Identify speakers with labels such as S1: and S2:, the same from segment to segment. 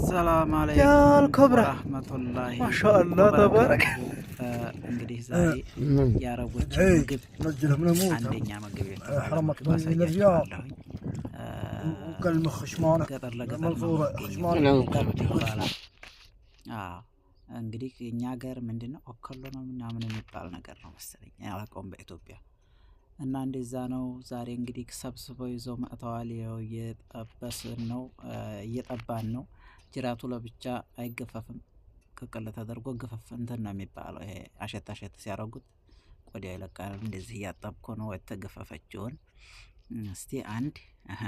S1: ሰላም
S2: يا
S1: አለይኩም
S2: الكبرى
S1: ወራህመቱላሂ
S2: ما شاء الله تبارك።
S1: ወበረካቱሁ። እንግዲህ ዛሬ የአረቦች
S3: ايه
S1: ምግብ
S3: نزلهم نموت
S1: አንደኛ ምግብ የተባለ
S3: حرمك
S1: ምግብ
S3: من الرياض
S1: አሳያችኋለሁኝ።
S3: وكلمة خشمانة
S1: ገጠር ለገጠር ነው
S3: منصورة
S1: የሚገኘው።
S3: خشمانة
S1: ጠብ ይባላል። አዎ እንግዲህ እኛ ሀገር ምንድን ነው ኦከሎ ነው ምናምን የሚባል ነገር ነው መሰለኝ፣ አላውቀውም በኢትዮጵያ እና እንደዛ ነው። ዛሬ እንግዲህ ሰብስበው ይዘው መጥተዋል። ይኸው እየጠበስን ነው፣ እየጠባን ነው። ጅራቱ ለብቻ አይገፈፍም። ቅቅል ተደርጎ ግፍፍ እንትን ነው የሚባለው። ይሄ አሸት አሸት ሲያደርጉት ቆዳ ይለቃል። እንደዚህ እያጠብኩ ነው የተገፈፈችውን። እስቲ አንድ፣ እህ፣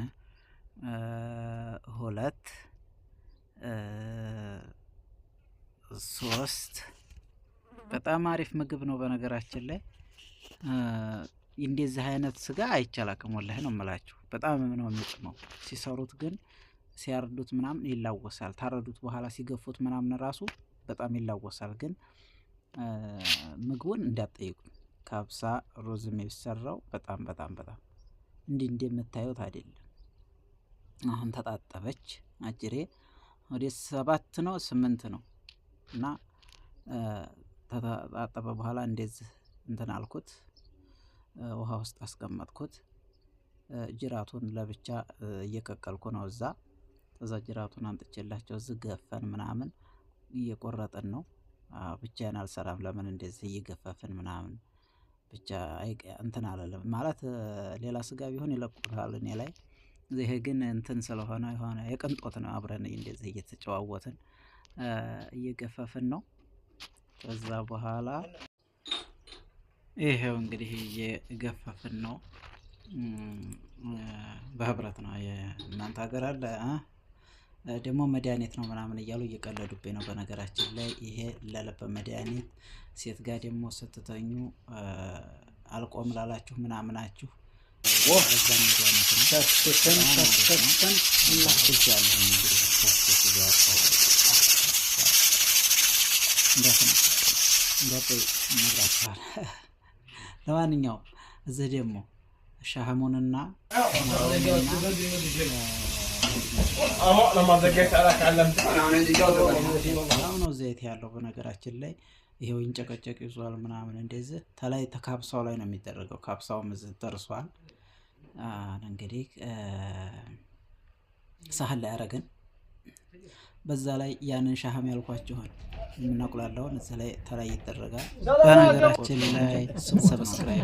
S1: ሁለት፣ ሶስት። በጣም አሪፍ ምግብ ነው። በነገራችን ላይ እንደዚህ አይነት ስጋ አይቻላቅም። ወላሂ ነው የምላችሁ። በጣም ነው የሚጥመው። ሲሰሩት ግን ሲያርዱት ምናምን ይላወሳል። ታረዱት በኋላ ሲገፉት ምናምን ራሱ በጣም ይላወሳል። ግን ምግቡን እንዳትጠይቁኝ። ካብሳ ሩዝም የሚሰራው በጣም በጣም በጣም እንዲህ እንደምታዩት አይደለም። አሁን ተጣጠበች አጅሬ ወደ ሰባት ነው ስምንት ነው እና ተጣጠበ በኋላ እንደዚህ እንትን አልኩት፣ ውሃ ውስጥ አስቀመጥኩት። ጅራቱን ለብቻ እየቀቀልኩ ነው እዛ። እዛ ጅራቱን አምጥቼላቸው እዚህ ገፈን ምናምን እየቆረጥን ነው። ብቻዬን አልሰራም። ለምን እንደዚህ እየገፈፍን ምናምን ብቻ እንትን አለለም ማለት ሌላ ስጋ ቢሆን ይለቁታል እኔ ላይ። ይሄ ግን እንትን ስለሆነ የሆነ የቅንጦት ነው። አብረን እንደዚህ እየተጨዋወትን እየገፈፍን ነው። ከዛ በኋላ ይሄው እንግዲህ እየገፈፍን ነው። በህብረት ነው። የእናንተ ሀገር አለ ደግሞ መድኃኒት ነው ምናምን እያሉ እየቀለዱብኝ ነው። በነገራችን ላይ ይሄ ለልብ መድኃኒት፣ ሴት ጋር ደግሞ ስትተኙ አልቆም ላላችሁ ምናምናችሁ ለዛ መድኃኒት ነው።
S2: شتتن
S1: በጣም አሪፍ ነው።
S2: شتتن
S1: እና እጃለሁ እንግዲህ ከስት ያቀው እንዳትነው እንዳትጠይቅ እነግራችኋለሁ። ለማንኛውም እዚህ ደግሞ ሻህሙንና ሞራውንና
S4: لما دقيت عليك علمت
S1: በጣም ነው ዘይት ያለው። በነገራችን ላይ ይሄው ይንጨቀጨቅ ይዟል ምናምን እንደዚህ ተላይ ተካብሳው ላይ ነው የሚደረገው። ካብሳውም እዚህ ደርሷል። እንግዲህ ሳህን ላይ አረግን። በዛ ላይ ያንን ሻህም ያልኳችሁን የምናቁላለውን እዚህ ላይ ተላይ ይደረጋል። በነገራችን ላይ subscribe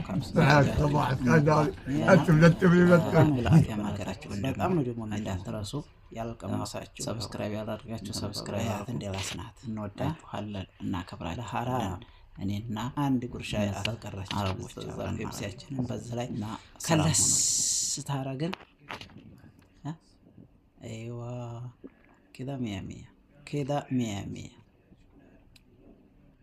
S1: ሀገራችሁ በጣም ነው ደግሞ እንዳትረሱ። ያልቀመሳችሁ subscribe ያላደርጋችሁ subscribe እንደላስ ናት። እንወዳችኋለን፣ እናከብራችኋለን። እኔና አንድ ጉርሻ ያልቀረች አረቦች ፔፕሲያችንን በዚህ ላይ ከለስ ታረግን። أيوه كده مية مية، كده مية مية.